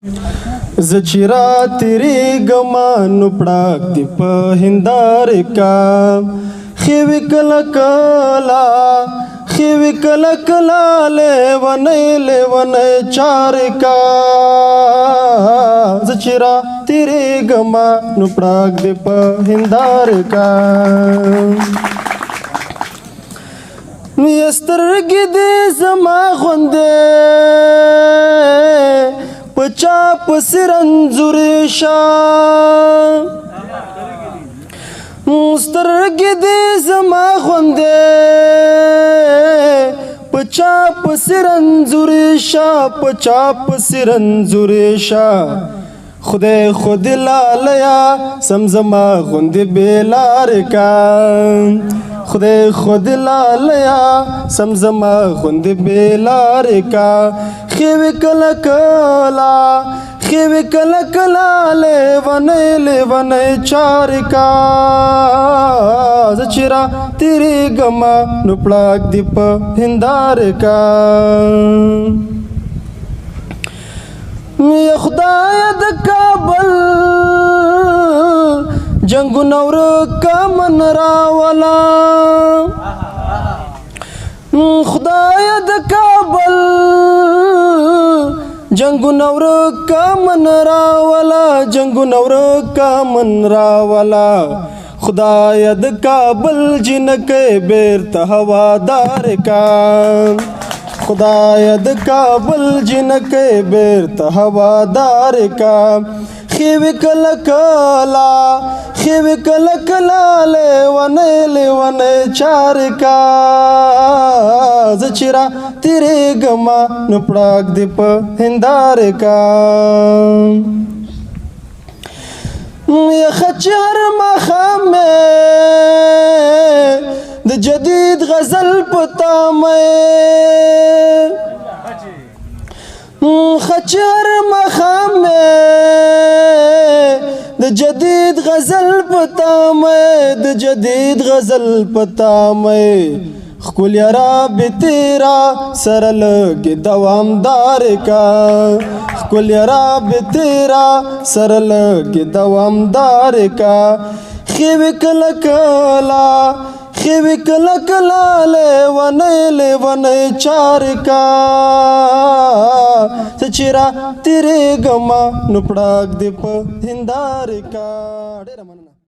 زه چې را تېرېږم نو پړاک دې په هندارې کا. خېوې کله کله، خېوې کله کله، لیونۍ لیونۍ چارې کا. زه چې را تېرېږم نو پړاک دې په هندارې کا. سترګې دې زما غوندې په چا پسې رنځورې شه، سترګې دې زما غوندې په چا پسې رنځورې شه، په چا پسې رنځورې شه. خدای خود لالیا سم زما غوندې بېلارې کا. خدای خود لالیا سم زما غوندې بېلارې کا. خېوې کله کله، خېوې کله کله، لیونۍ لیونۍ چارې کا. زه چې را تېرېږم نو پړاک دې په هندارې کا. یا خدای د کابل جنگونه ورک من راولا، خدای د کابل جنگونه ورک من راولا، جنگونه ورک من راولا. خدای د کابل جنکې بیرته هوادار کا. خدای د کابل جنکې بیرته هوادار کا. خېوې کله کله، خېوې کله کله، لیونۍ لیونۍ چارې کا. زه چې را تېرېږم نو پړاک دې په هندارې کا. خچر ماښام د جدید غزل پتا مې، خچر ماښام د جدید غزل پتا مې، د جدید غزل پتا مې. خپل رب تیرا سره لګ دوامدار کا. خپل رب تیرا سره لګ دوامدار کا. خېوې کله کله، خېوې کله کله، لیونۍ لیونۍ چارې کا. څه چې را تېرېږم نو پړاک دې په هندارې کا. ډېره مننه.